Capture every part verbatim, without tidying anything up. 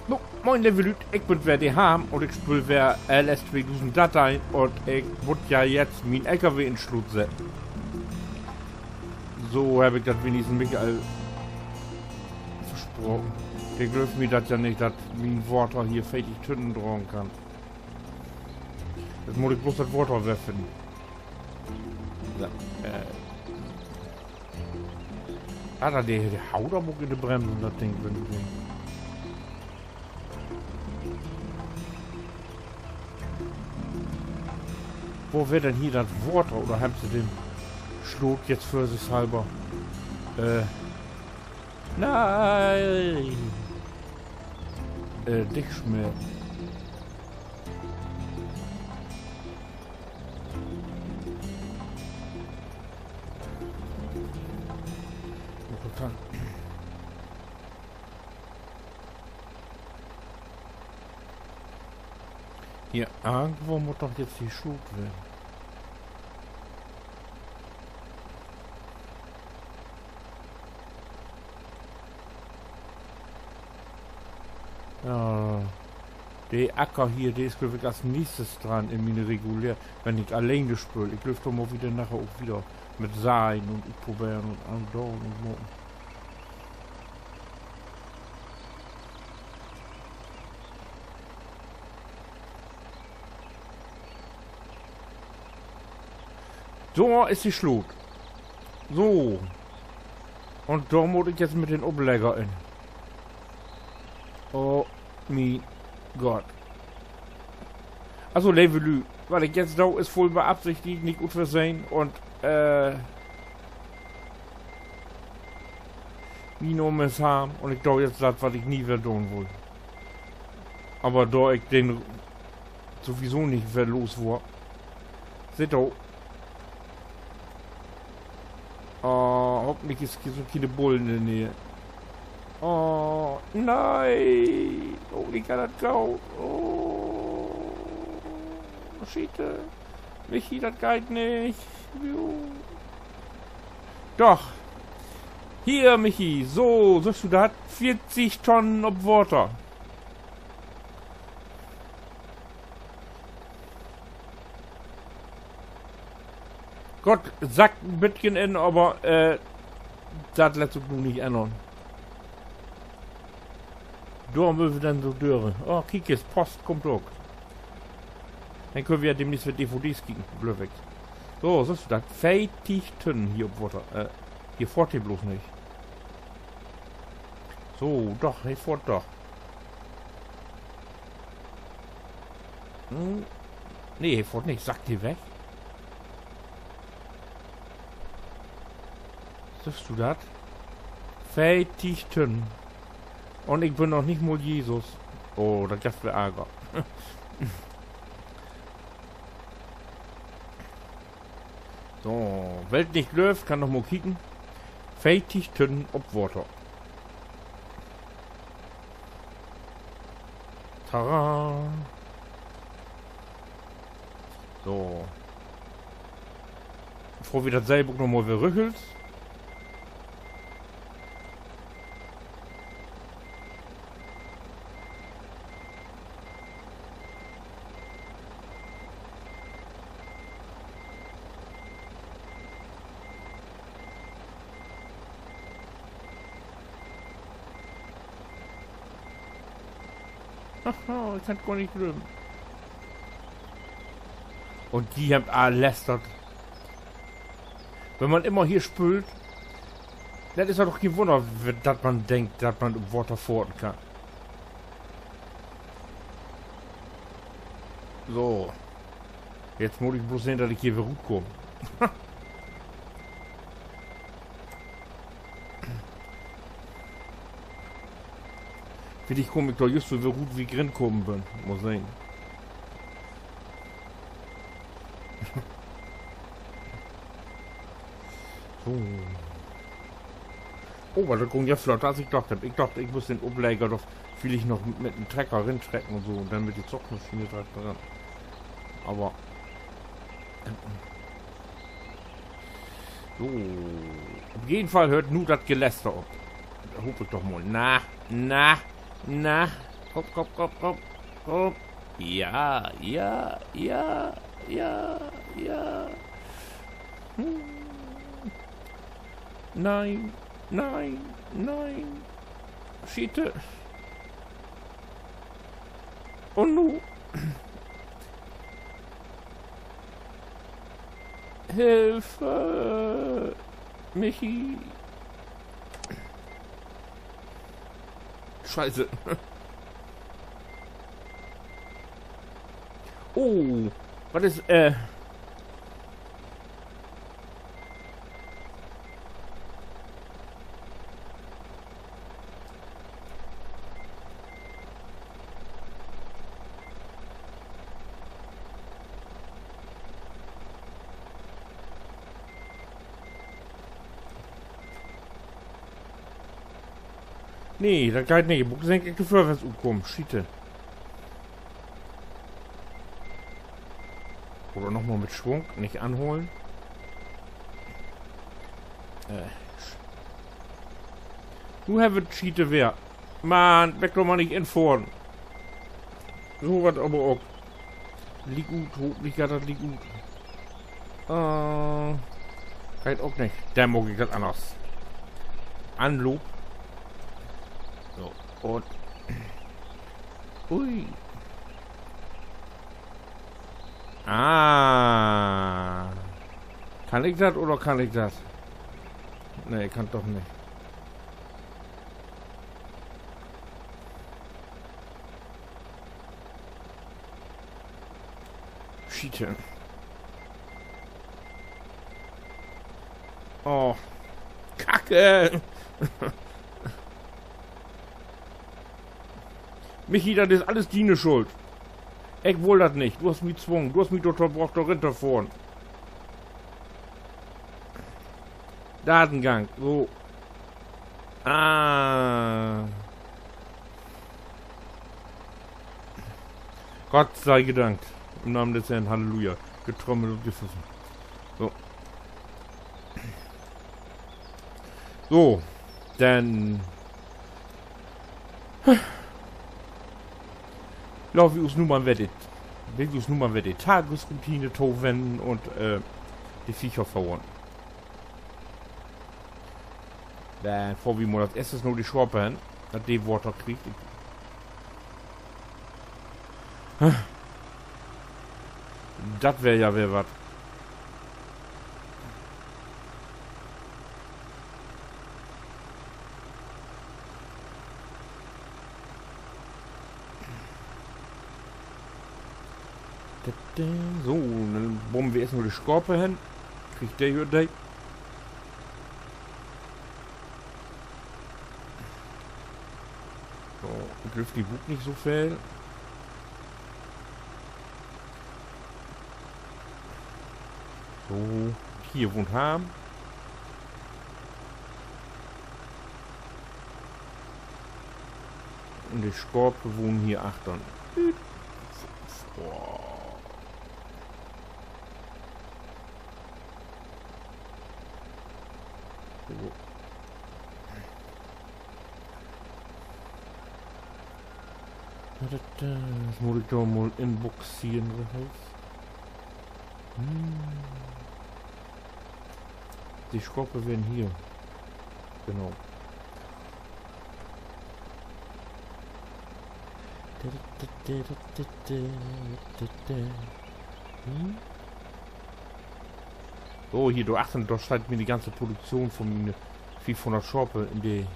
Nu, moin, leve Lüüd, ik bün weer de Harm un ik speel weer L S tweedusend dörteihn un ik mutt ja jetzt mien L K W in Sloot setten. So heff ik dat wenigstens Michael versproken. De glöövt mi dat ja nich, dat mien Water hier veertig Tünnen dragen kann. Nu mutt ik bloots dat Water weer finnen. So, äh. Ah, dor, de, de haut aver ok in de Bremsen, dat Ding, wenn du den. Wo weer denn hier dat Water? Oder hebbt se den Sloot jetzt vörsichtshalber? Äh, nee. Äh, dicht smeten. Interessant. Hier irgendwo mutt doch jetzt de Sloot ween. Ja, de Acker hier, de is, glööv ik, as nächstes dran in mien regulär, wenn ik alleen speel. Ik glööv, dor mutt wi denn naher ok wieder mit Seihen un Utproberen un Andoon un maken. Dor is de Sloot. So. Un dor mutt ik jetzt mit den Oplegger in. Oh, mien Gott. Also, leve Lüüd, wat ik jetzt do, is vull beabsichtigt, nich ut Versehn. Un, äh, mien Naam is Harm un ik do jetzt dat, wat ik nie weer doon wull. Aver dor ik den sowieso nich weer los worr. Sitt do. Oh, hoffentlich is hier so kene Bullen in de Neeg. Oh, nee. Oh, nich an dat Goot. Oh, Schiete. Michi, dat geiht nich. Doch. Hier, Michi. So, sühst du dat? Veertig Tonnen op Water. Gott, sackt en beten in, aver, äh, dat lett sik nu nich ännern. Dor mööt wi denn so dör. Oh, kiek, is Post, kummt ok. Denn köönt wi ja demnächst weer D V Ds kieken, glööv ik. So, sühst du dat? Veertig Tünnen hier op Water. Äh, hier fohrt he bloots nich. So, doch, he fohrt doch. Hm. Nee, he fohrt nich. Sackt de weg? Sühst du dat? Veertig Tünnen. Un ik bün noch nich mal Jesus. Oh, dat gifft weer Arger. So, well 't nich glöövt, kann noch mal kieken. Veertig Tünnen op Water. Tada! So. Bevör wi dat sülvst ok noch mal weer rüchelt. Haha, ik kann 't gor nich glöven. Un ji hebbt all lästert. Wenn man immer hier spöölt, denn is dat doch keen Wunner, dat man denkt, dat man op Water fohren kann. So. Jetzt mutt ik bloots sehn, dat ik hier weer rutkaam. Villicht kaam ik dor jüst so weer rut, wie ik rinkamen bün. Mal sehn. So. Oh, aver dat güng ja flotter, as ik dacht heff. Ik dacht, ik müss den Oplegger doch villicht noch mit en Trecker rintrecken un so un denn mit de Zugmaschien dran. Aver so. Op jeden Fall höört nu dat Geläster op. Hoop ik doch mal. Na, na, na. Komm, komm, komm, komm, komm. Ja, ja, ja, ja, ja. Hm. Nein, nein, nein. Schiete. Un nu? Hilfe! Michi! Scheiße. Oh, wat is, äh, Nee, dat geiht nich. Ik mutt, denk ik, de Vörwärts utkamen. Schiete. Oder noch mal mit Swung, nich anholen. Äh, sch-, nu hebb wi Schiete weer. Mann, weck doch mal nich infohren. So wat aver ok. Liek ut, hopentlich geiht dat liek ut. Äh, geiht ok nich. Denn maak ik dat anners. Anloop. So, un. Ui. Ah. Kann ik dat oder kann ik dat? Nee, ik kann doch nich. Schiete. Oh. Kacke. Michi, dat is alles diene Schuld. Ik wull dat nich. Du hest mi zwungen. Du hest mi dorto brocht, dor rintofohren. Datengang. So. Ah. Gott sei gedankt. Im Namen des Herrn, Halleluja. Getrommelt un gepfiffen. So. So, denn laat wi us nu mal wedder, will wi us nu mal wedder de Tagesroutine towennen un, äh, de Viecher fohren. Denn fohr wi mal as eerstes na de Schaap hen, dat de Water kriegt. Dat weer ja weer wat. So, denn bommen wi eerst mal de Schaap hen. Kriegt de hier de. So, ik glööv, de bruukt nich so veel. So, hier wahnt Harm. Un de Schaap wahnt hier achtern. Düt. Boah. So. Dat, dat, dat mutt ik doch mal inbuxieren, wat heet. Hm. De Schaap weren hier. Genau. Hm? So, hier, dor achtern, dor steiht miene ganze Produktion von miene fiefhunnert Schaap in de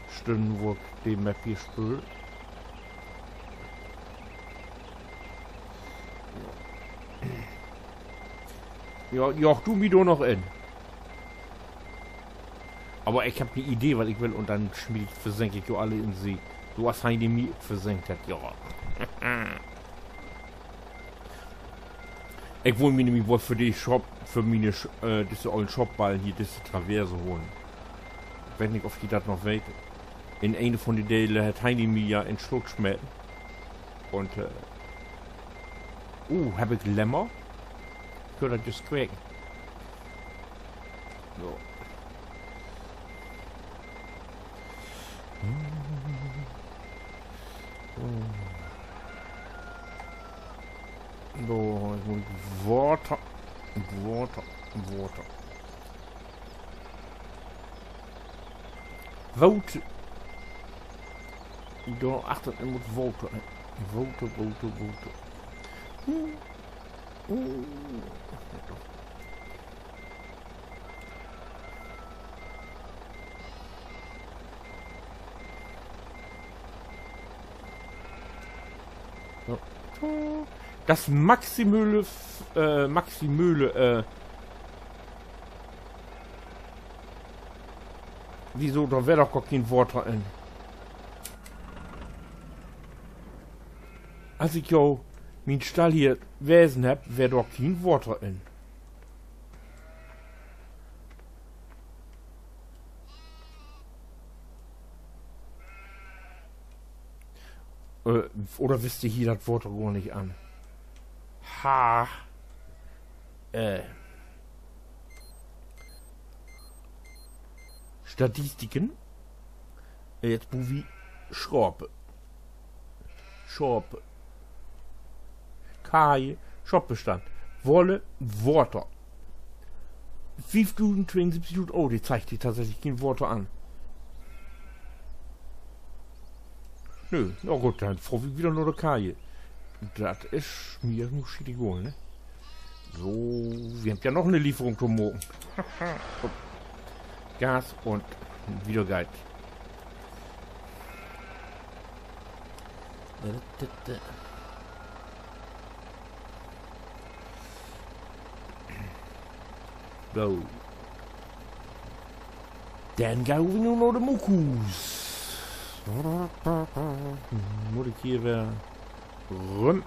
Stünn, wo ik de Map hier speel. Ja, ja, du mi dor noch in. Aver ik hebb 'ne Idee, wat ik will, un denn smiet ik, versenk ik jo alle in See. So as Heini mi versenkt hett, ja. Ik wull mi nämlich woll för de Schaap, för miene Sch-, äh, disse ollen Schaapballen hier, disse Traverse holen. Ik weet nich, of ji dat noch weet. In een von de Delen hett Heini mi ja in Sloot smeten. Un, äh, uh, hebb ik Lämmer? Ik höör dat jüst quäken. So. So, nu mutt ik Water, Water, Water. Water. Dor achtern mutt Water. Water, Water, Water. Hm. Oh. So. Dat Maximöhle, f-, äh, Maximöhle, äh, wieso, dor weer doch gor keen Water in. As ik jo mien Stall hier wesen hebb, weer dor keen Water in. Äh, oder wist de hier dat Water gor nich an? Ha. Äh. Statistiken. Jetzt bruukt wi Schape. Schape. Kaje, Schaapbestand. Wolle, Water. Fiefdusend tweeunsiebzig, oh, de zeigt di tatsächlich keen Water an. Nö, na goot, denn fohr wi wieder na de Kaje. Dat is mi nu schietegal, ne? So, wi hebbt ja noch 'ne Lieferung to maken. Gas un wieder geiht. So. Denn gahn wi nu na de Muckus. Mutt ik hier weer rüm.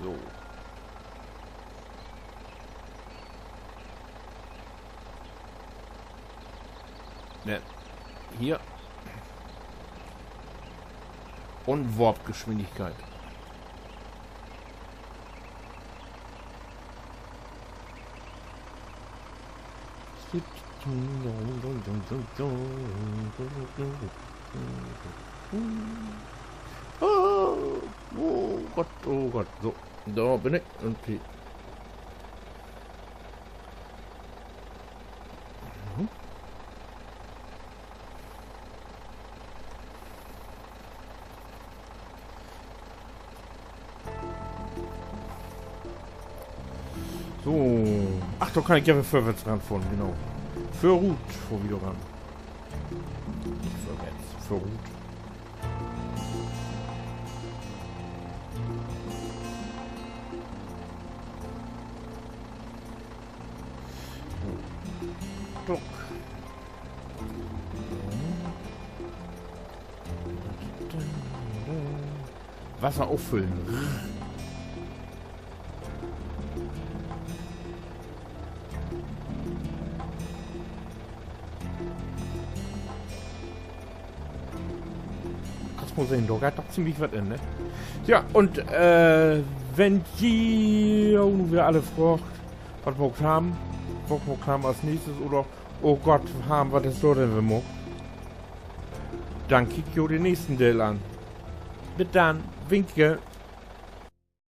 So. Ne, hier. Un Warpgeschwindigkeit. Ah, oh Gott, oh Gott. So, dor bün ik irgendwie. Mhm. So. Ach, dor kann ik ja weer vörwärts ranfohren, genau. Vörut, fohr wi dor ran. Nich vörwärts, vörut. Klock. Wasser auffüllen. Kannst mal sehn, dor geiht doch ziemlich wat in, ne? Ja, un, äh, wenn ji nu weer alle fraagt, wat maakt Harm, wat maakt Harm as nächstes oder, oh Gott, Harm, wat is dor denn weer maakt? Denn kiekt jo den nächsten Deel an. Bit denn, winke.